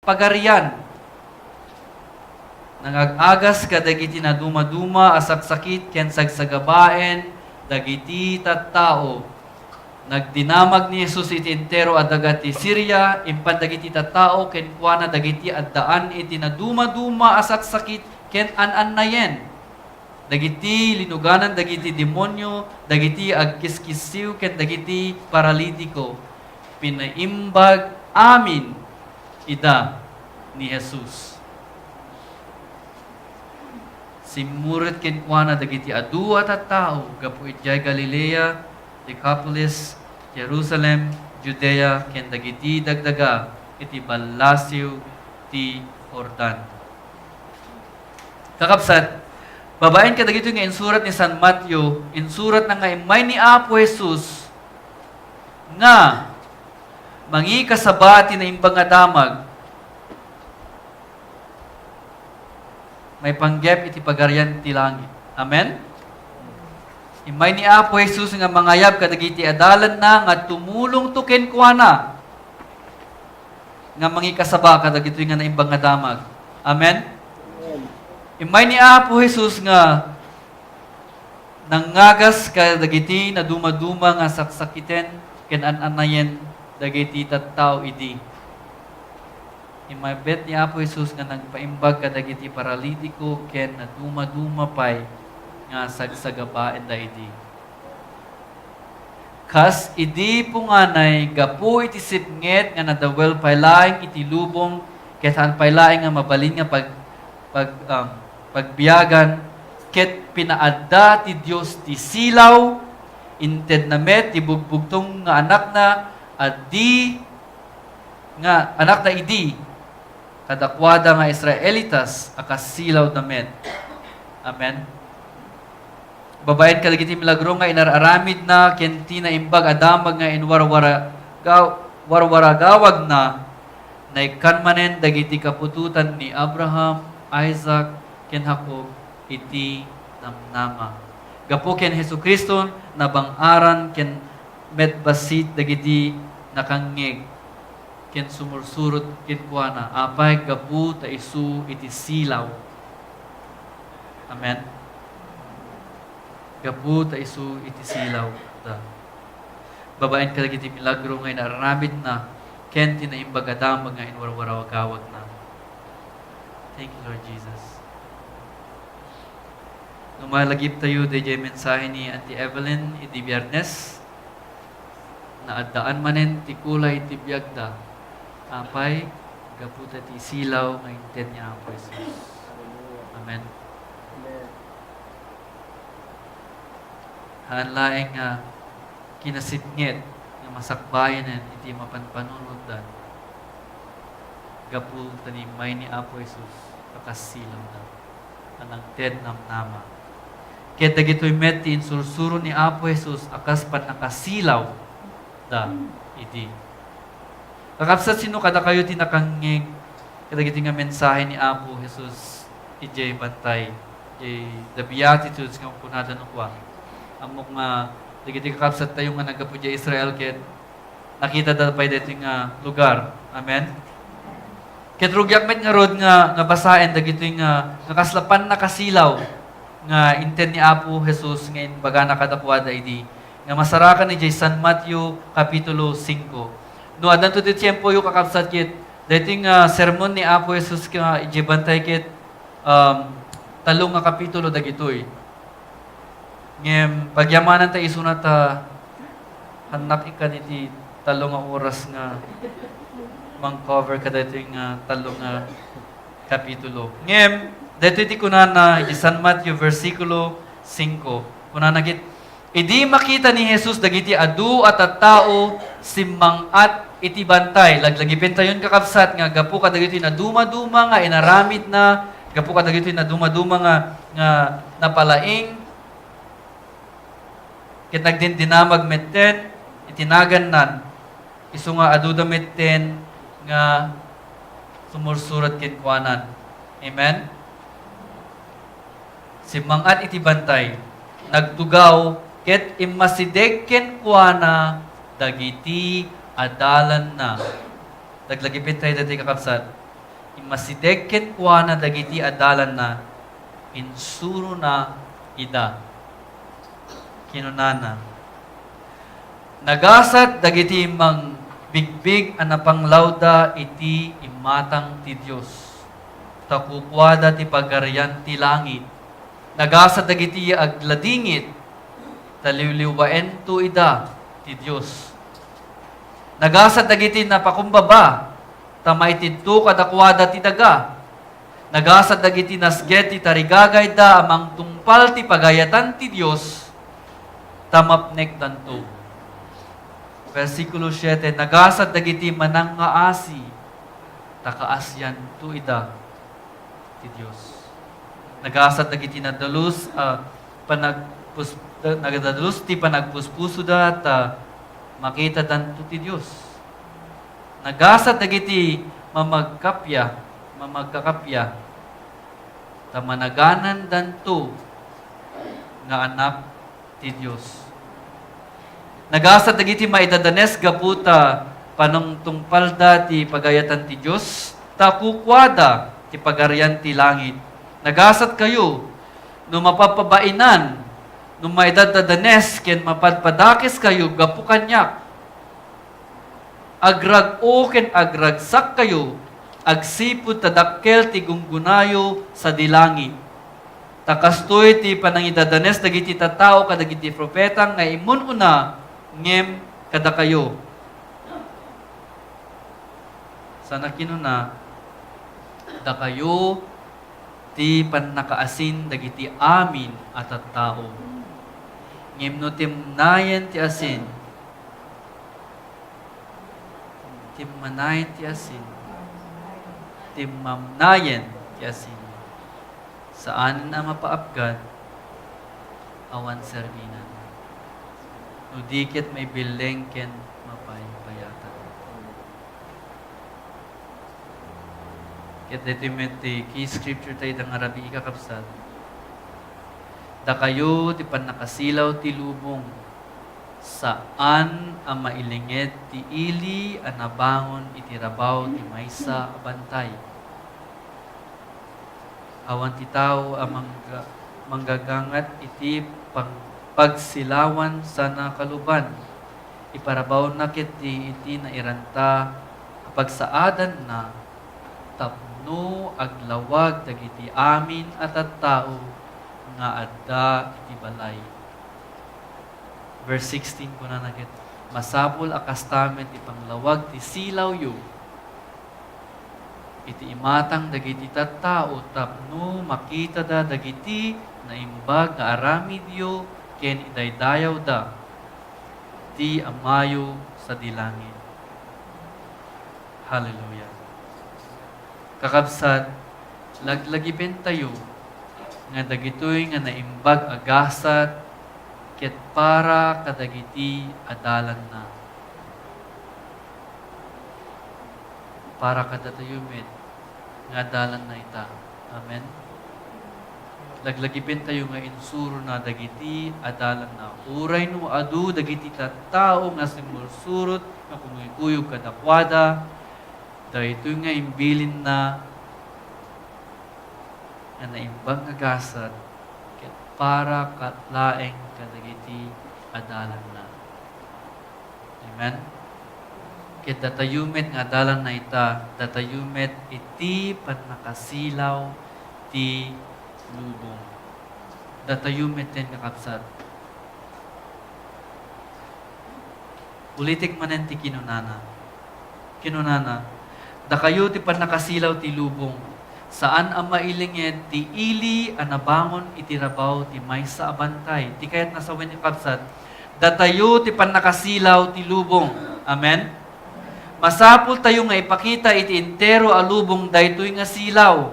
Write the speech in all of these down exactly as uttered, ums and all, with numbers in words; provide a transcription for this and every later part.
Pagarian. Nangag-agas kadagiti nadumaduma a saksakit ken sagsagabaen dagiti tattao. Nagdinamag ni Jesus iti entero a daga ti Siria, impan dagiti tattao kenkuana dagiti addaan iti nadumaduma a saksakit ken an-annayen. Dagiti linuganan dagiti demonio, dagiti agkiskissiw ken dagiti paralitiko, pinaimbag amin ida ni Jesus. Simmuret kenkuana dagiti adu a tattao gapu idiay Galilea, Decapolis, Jerusalem, Judea, ken dagiti dagdaga iti ballasiw ti Jordan. Kakabsat, babaen kadagitoy nga insurat ni San Mateo, insuratna nga immay ni Apo Jesus nga mangikasaba ti Naimbag nga Damag, maipanggep iti Pagarian ti langit. Amen? Immay ni Apo Jesus nga mangayab kadagiti adalanna nga tumulongto kenkuana nga mangikasaba kadagitoy nga Naimbag nga Damag. Amen? Amen. Immay ni Apo Jesus nga nangagas kadagiti nadumaduma nga saksakiten ken an-annayen dagiti tattao idi. Immay met ni Apo Jesus nga nagpaimbag kadagiti paralitiko ken nadumaduma pay nga sagsagabaenda idi. Kas idi punganay, gapu iti sipnget nga nadawel pay laeng iti lubong, ket saan pay laeng nga mabalin nga pag-, pag-, um, pagbiagan, ket pinaadda ti Dios ti silaw, intedna met ti bugbugtong nga anakna, a di nga anakna idi kadakuada nga Israelitas a kasilawda met. Amen. Babaen kadagiti milagro nga inar-aramidna ken ti naimbag a damag nga inwarwara-, gaw-, warwaragawagna, naikkan manen dagiti kaputotan ni Abraham, Isaac, ken Jacob iti namnama. Gapu ken Jesu-Cristo, nabang-aran ken met bassit dagiti nakangngeg ken sumursurot kenkuana, apay gapu ta isu iti silaw. Amen. Gapu ta isu iti silaw da. Babaen kadagiti milagro nga inaramidna ken ti naimbag a damag nga inwarwaragawagna. Thank you, Lord Jesus. No malagiptayo daydiay mensahe ni Auntie Evelyn idi Biyernes, naaddaan manen ti kulay ti biagda. Apay, gapu ta ti silaw nga inted ni Apo Jesus. Amen. Amen. Haan laeng nga kinasipnget nga masakbayanen iti mapanpanunotda gapu ta immay ni Apo Jesus a kas silawda a nangted namnama. Ket dagitoy met ti insursuro ni Apo Jesus a kas pannakasilawda idi. Kakabsat, sino kadakayo ti nakangngeg kadagiti nga mensahe ni Apo Jesus idiay bantay, idiay The Beatitudes nga kunada no kua? Ammok nga dagiti kakabsat tayo nga naggapu idiay Israel ket nakitada pay daytoy nga lugar. Amen? Ket rugiak met ngarud nga, nga basaen dagitoy nga, nga kasla pannakasilaw nga inted ni Apo Jesus nga imbagana kadakuada idi nga masarakan idiay San Mateo Kapitulo singko. No, addanto ti tiempoyo, kakabsat, ket daytoy nga sermon ni Apo Jesus nga idiay bantay ket, um, tallo nga kapitulo dagitoy. Ngem pagyamananta isuna ta hannak ikan iti tallo nga oras nga mang-cover kadaytoy nga tallo nga kapitulo. Ngem daytoy ti kunana iti San Mateo versikulo singko. Kunana ket, idi makita ni Jesus dagiti adu a tattao, simmang-at iti bantay. Laglagipentayon, kakabsat, nga gapu kadagitoy nadumaduma nga inaramidna, gapu kadagitoy nadumaduma nga, nga napalaing, ket nagdindinamag metten iti nagannan, isu nga aduda metten nga sumursurat kenkuanan. Amen? Simmang-at iti bantay, nagtugaw, ket immasideg kenkuana dagiti adalanna. Laglagipentayo daytoy, kakabsat. Immasideg kenkuana dagiti adalanna, insurona ida. Kinunana, "Nagasat dagiti mangbigbig a napanglawda iti imatang ti Dios, ta kukuada ti pagarian ti langit. Nagasat dagiti agladingit, ta liwliwaento ida ti Dios. Nagasat dagiti napakumbaba, ta maitidto kadakuada ti daga. Nagasat dagiti nasged ti tarigagayda a mangtungpal ti pagayatan ti Dios, ta mapnekdanto." Versikulo siete, "Nagasat dagiti manangngaasi, ta kaasianto ida ti Dios. Nagasat dagiti nadalus a panagpus-, da-, nadalus ti panagpuspusoda, ta makitadanto ti Dios. Nagasat dagiti mamagkapia, mamagkakapia, ta managanandanto nga anak ti Dios. Nagasat dagiti maidadanes gapu ta panungtungpalda ti pagayatan ti Dios, ta kukuada ti pagarian ti langit. Nagasatkayo no mapapabainan, no maidadadanes ken mapadpadakeskayo gapu kaniak. Agrag-o ken agragsakkayo agsipud ta dakkel ti gunggonayo sadi langit. Ta kastoy ti panangidadanes dagiti tattao kadagiti profeta nga immun-una ngem kadakayo." Sana kinuna, "Dakayo ti pannakaasin dagiti amin a tattao. Ngem no timnayen ti asin, timmanayen ti asin, timmamnayen ti asin, saanen a mapaapgad, awan serbinan. No di ket maibilleng ken mapaypayatan." Ket daytoy met ti key scripture tayo ita nga rabii, kakabsat. Dakayo ti pannakasilaw ti lubong, saan a mailinged ti ili a nabangon iti rabaw ti maysa a bantay. Awan ti tao a mangga-, manggagangat iti pang-, pagsilawan sana kaluban. Iparabawna ketdi iti nairanta a pagsaadanna tapno aglawag dagiti amin a tattao nga adda iti balay. Verse sixteen, kunana ket, "Masapul a kasta met ti panglawag ti silawyo iti imatang dagiti tattao tapno makitada dagiti naimbag nga aramidyo ken idaydayawda ti Amayo sadi langit." Hallelujah. Kakabsat, laglagipentayo nga dagitoy nga naimbag a gasat ket para kadagiti adalanna. Para kadatayo met nga adalanna ita. Amen. Laglagipentayo nga insurona dagiti adalanna. Uray no adu dagiti tattao nga simmursurot nga kumuykuyog kadakuada, daytoy nga imbilinna nga naimbag nga gasat ket para kat-, laeng kadagiti adalanna. Amen? Ket datayo met nga adalanna ita, datayo met iti pannakasilaw ti lubong. Datayo met ten, kakabsat. Ulitek manen ti kinunana. Kinunana, "Dakayo ti pannakasilaw ti lubong, saan a mailinged ti ili a nabangon iti rabaw ti maysa a bantay." Ti kayatna sawen, kakabsat, datayo ti pannakasilaw ti lubong. Amen? Masapultayo nga ipakita iti entero a lubong daytoy nga silaw.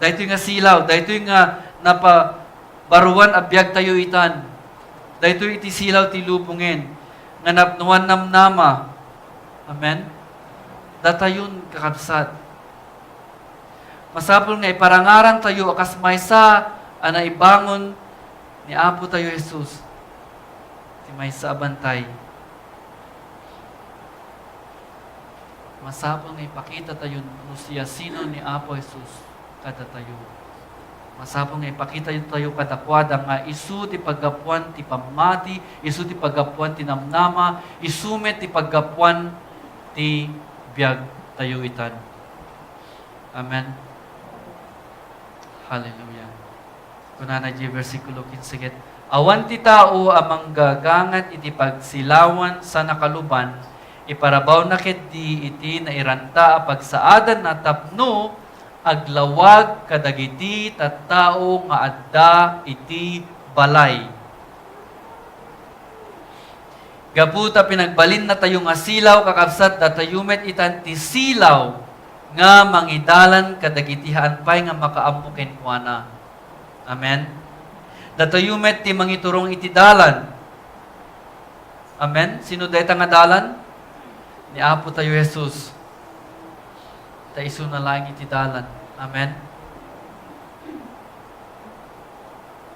Daytoy nga silaw, daytoy nga napabaruan a biagtayo itan. Daytoy iti silaw ti lubongen nga napnoan namnama. Amen? Datayon, kakabsat. Masapul nga iparangarantayo a kas maysa a naibangon ni Apotayo Jesus ti maysa a bantay. Masapul nga ipakita tayo no siasino ni Apo Jesus kadatayo. Masapul nga ipakita tayo kadakuada nga isu ti paggapuan ti pammati, isu ti paggapuan ti namnama, isu met ti paggapuan ti biag tayo itan. Amen. Hallelujah. Kunana di versikulo kinse ket, "Awan ti tao a manggagangat iti pagsilawan sana kaluban, iparabawna ketdi iti nairanta a pagsaadanna tapno aglawag kadagiti tattao nga adda iti balay." Gapu ta pinagbalinnatayo nga silaw, kakabsat, datayo met itan ti silaw nga mangidalan kadagiti haan pay nga makaammo kenkuana. Amen? Datayo met ti mangiturong iti dalan. Amen? Sino dayta nga dalan? Ni Apo tayo Jesus. Ta isuna laeng iti dalan. Amen?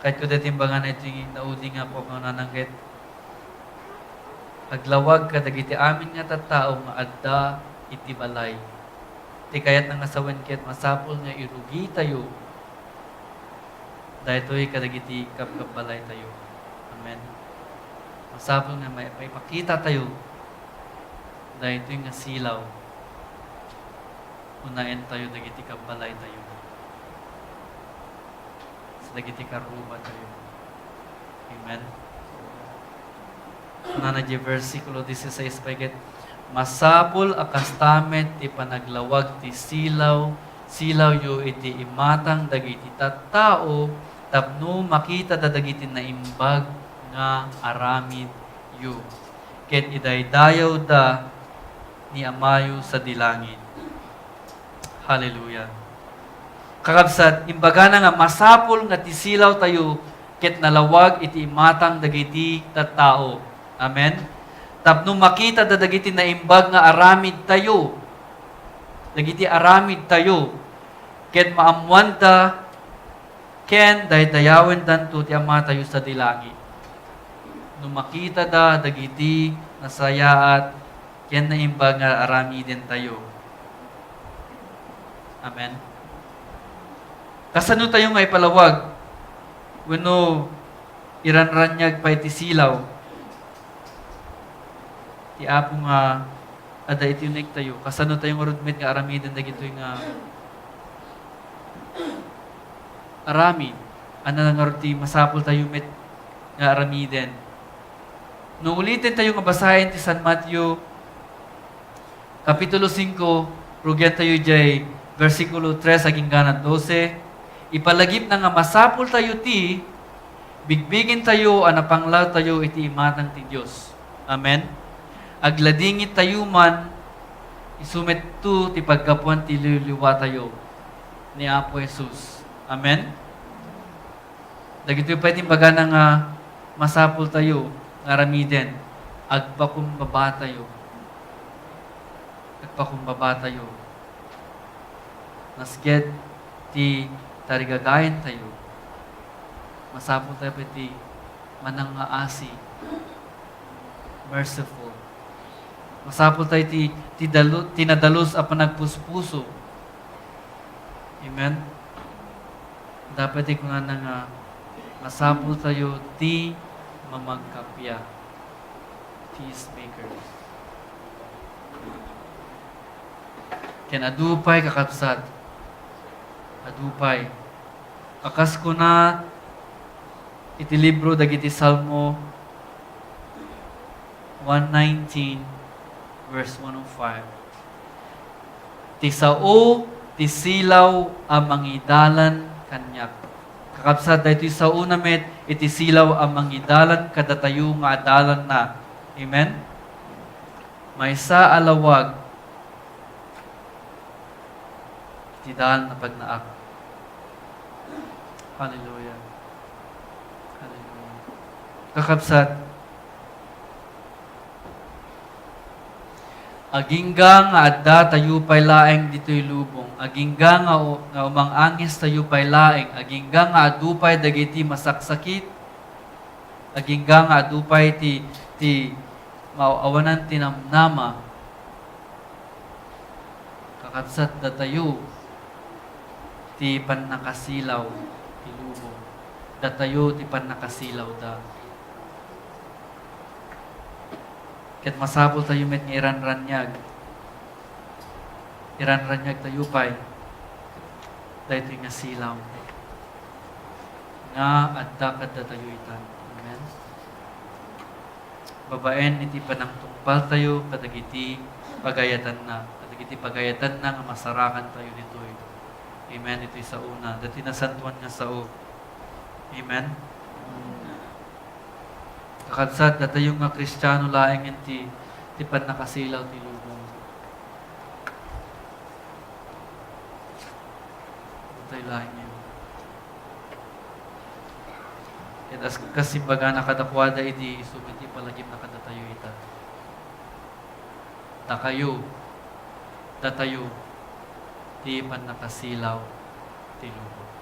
Kayatko dayta imbagana iti naudi nga kunana ket aglawag kadagiti amin nga tattao nga adda iti balay. Ti kayatna nga sawen ket masapul nga irugitayo daytoy kadagiti kabkabbalaytayo. Amen. Masapul nga mai-, maipakitatayo daytoy nga silaw. Unaentayo dagiti kabbalaytayo. Sa dagiti karrubatayo. Amen. Kunana di versikulo dieciséis pay ket, "Masapul a kasta met ti panaglawag ti silaw, silawyo iti imatang dagiti tattao tapno makitada dagiti naimbag nga aramidyo, ket idaydayawda ni Amayo sadi langit." Hallelujah. Kakabsat, imbagana nga masapul nga ti silawtayo ket nalawag iti imatang dagiti tattao. Amen? Tapno makitada dagiti naimbag nga aramidtayo, dagiti aramidtayo, ket maammoanda ken daydayawendanto ti Amatayo sadi langit. No makitada dagiti nasayaat ken naimbag nga aramidentayo. Amen. Kasano tayo nga ipalawag wenno iranraniag pay ti silaw ti Apo nga adda iti unegtayo? Kasano tayo ngarud met nga aramiden dagitoy nga aramid? Ania ngarud ti masapul tayo met nga aramiden? No uliten tayo nga basaen ti San Mateo, Kapitulo singko, rugian tayo jay bersikulo tres agingga na dose, ipalagipna nga masapul tayo ti bigbigin tayo a napanglaw tayo iti imatang ti Dios. Amen? Agladingit tayo man, isu met ti paggapuan ti liwliwa tayo ni Apo Jesus. Amen? Dagitoy pay ti imbagana nga masapul tayo nga aramiden, agpakumbaba tayo. Agpakumbaba tayo. Nasged ti tarigagayan tayo, masapul tayo pay ti manangngaasi, merciful. Masapul tayo ti, ti dalu-, ti nadalus a panagpuspuso. Amen? Dapat ti kunana nga masapul tayo ti mamagkappia, peacemaker. Ken adu pay, kakabsat, adu pay. Akas kuna iti libro dagiti Salmo one nineteen, verse one oh five. Ti sao ti silaw a mangidalan kaniak. Kakabsat, daytoy saona met iti silaw a mangidalan kadatayo nga adalanna. Amen? Maysa a lawag iti dalan a pagnaak. Hallelujah. Hallelujah. Kakabsat, agingga nga adda tayo pay laeng ditoy lubong, agingga nga u-, nga umang-angis tayo pay laeng, agingga nga adu pay dagiti masaksakit, agingga nga adu pay ti, ti maaw-awanan ti namnama, Kakabsat, datayo ti pannakasilaw ti lubong. Datayo ti pannakasilawda. Ket masapul tayo met nga iranraniag. Iranraniag tayo pay daytoy nga silaw nga adda kadatayo ita. Amen. Babaen iti panangtungpaltayo kadagiti pagayatanna, kadagiti pagayatanna nga masarakan tayo ditoy. Amen. Itoy saona, dati nasantoan nga sao. Amen. Kakabsat, datayo nga Kristiano laengen ti, ti pannakasilaw ti lubong. Datayo laengen. Ket as-, kas imbagana kadakuada idi isu met ti palagipna kadatayo ita. Dakayo, datayo, ti pannakasilaw ti lubong.